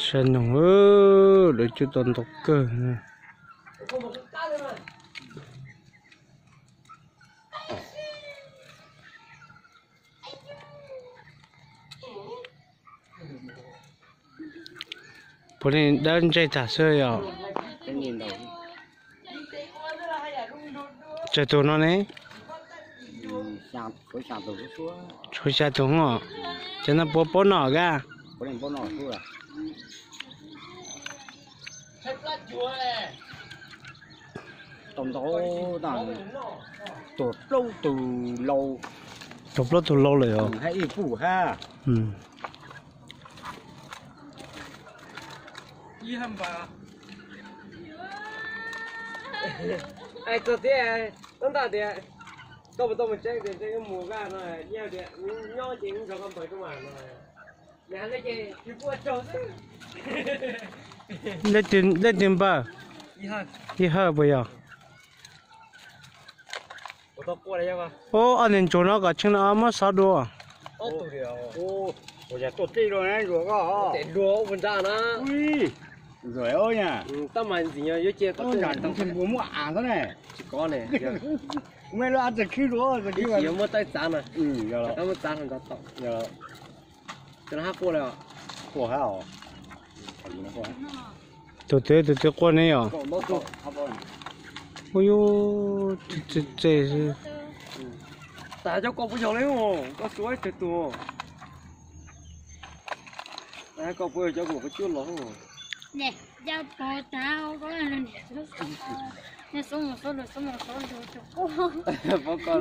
Saib noog, lawv cua tau ntau kawg. Puav leej dawb ntseg tag xwb yom. Tsawg tus no ne? Tshuav xya tus os. Ces no puas paub nom kab? Tau ntau, tuag plaub tug laus. Tuag plaub tug laus lawm os. Hab ib puj hab. Txog thiab, tab ntawd tias koj puas tau mus tseeb tias mus vaj no, nyob ces nrog koj npawg tuaj mas no. Leej twg npawg? Ib Hawj puas yog? Ub, ob niag ntsuag no kom tsheej no muab xov dua. Tsis kov ne, yuav muab tawb txav na, muab txav hlo nrov tom. Quaj hab os. Tus twg tus twg quaj ne yom? Ua yus tse xwb. Tas cov ko puas yog li, koj xuav tsawg tus? Ko puas yog cov kom koj cuab los? Pov ko.